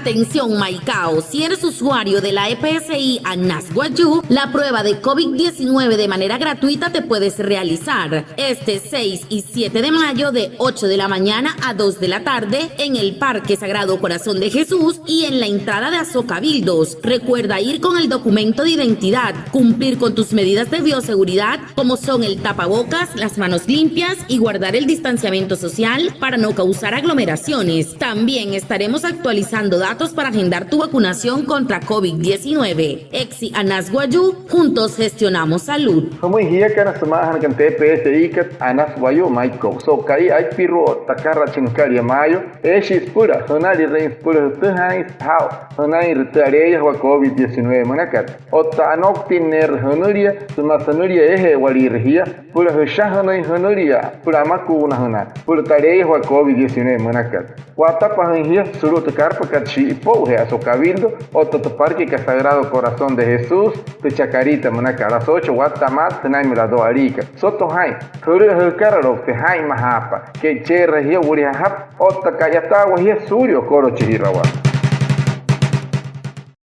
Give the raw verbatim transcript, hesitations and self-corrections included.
Atención, Maicao, si eres usuario de la E P S I Anas Wayuu, la prueba de COVID diecinueve de manera gratuita te puedes realizar este seis y siete de mayo de ocho de la mañana a dos de la tarde en el Parque Sagrado Corazón de Jesús y en la entrada de Asocabildos. Recuerda ir con el documento de identidad, cumplir con tus medidas de bioseguridad, como son el tapabocas, las manos limpias y guardar el distanciamiento social para no causar aglomeraciones. También estaremos actualizando datos para agendar tu vacunación contra COVID diecinueve. EPSI Anas Wayuu, juntos gestionamos salud. Jümüin jiakana süma'ajanakana tü E P S I kat Anas Wayuu Maicao, so'u ka'i aipiru'u otta akaratshii nükalia mayo, eeshii süpüla jünalirüin süpüla jütüjaain saa'u jünainre tü aleeyajawaa COVID diecinueve münakat. Otta anouktinneerü jünülia sümaa sünülia eeje'ewaliire jia süpüla jüshajünüin jünülia süpüla amakuunajünaa süpüla tü aleeyajawaa COVID diecinueve münakat. Wa'atapajüin jia sulu'u tü karpakat shi'ipo'ujee Asocabildo otta tü parquekat Sagrado Corazón de Jesús, tü Chacarita münakat, a las ocho watta'a maat sünainmüin a las dos aliikat. Soto jaa'in, jülü'üjükaraloukse jaa'inmajaapa ke'icheerü jia, wulijaa japü otta ka'yataawa jia suulia okolochijirawaa.